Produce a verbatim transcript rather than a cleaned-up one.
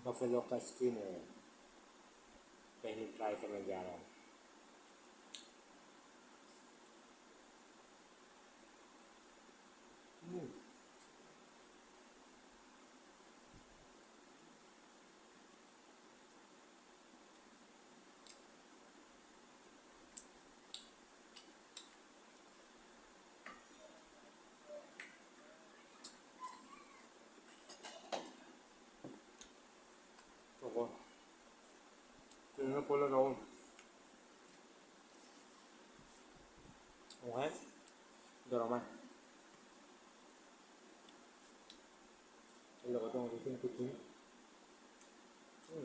Buffalo ka skin eh. Try kena jana. Hmm. Toko. Tini polo rau. Oke. Doroma. Ini kotong bikin kucing.